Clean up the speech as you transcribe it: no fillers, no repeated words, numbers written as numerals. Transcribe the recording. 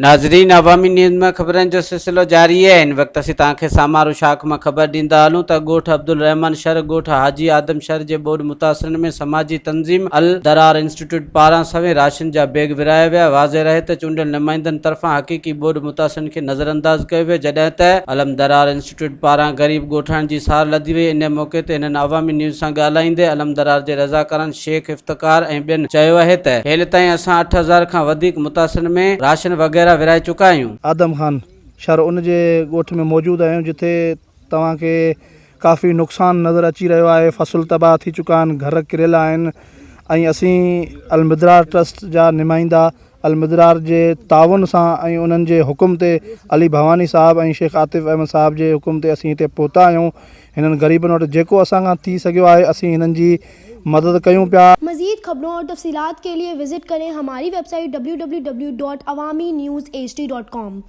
ناظرين عوامي نيوز ۾ خبرن جو سلسلو جاري آهي هن وقت اسين توهان کي سامارو شاخ مان خبر ڏيندا هلون ته ڳوٺ عبدالرحمان شر ڳوٺ حاجي آدم شر جي ٻوڏ متاثرن ۾ سماجي تنظيم الدرار انسٽيٽيوٽ پاران سوين راشن جا بيگ ورهايا ويا واضح رهي ته چونڊيل نمائندن طرفان حقيقي ٻوڏ متاثرن کي نظرانداز ڪيو ويو جڏهن ته علمدرار انسٽيٽيوٽ پاران غريب ڳوٺاڻن جي سار لڌي وئي ان موقعي تي هنن عوامي نيوز سان ڳالهائيندي علمدرار جي رضاڪارن شيخ افتخار ۽ ٻين چيو آهي ته هيل تائين اسان 8000 کان وڌيڪ متاثرن ۾ راشن وغيره ورهائي چڪا آهيون. آدم خان شھر ان جي ڳوٺ ۾ موجود آهيون جتي توهان کي ڪافي نقصان نظر اچي رهيو آهي فصل تباهه ٿي چڪا آهن گهر ڪريل آهن ۽ اسين المدرار ٽرسٽ جا نمائندا المدرار جي تعاون سان ۽ انهن جي حڪم تي علي ڀواني صاحب ۽ شيخ عاطف احمد صاحب جي حڪم تي اسين هتي پهتا آهيون هنن غريبن وٽ جيڪو اسان کان ٿي سگهيو آهي اسين هنن جي مدد ڪيون پيا. مزيد خبرون اور تفصيلات کے لئے وزٽ ڪرين ھماري website W W W dot Awami news H D dot com.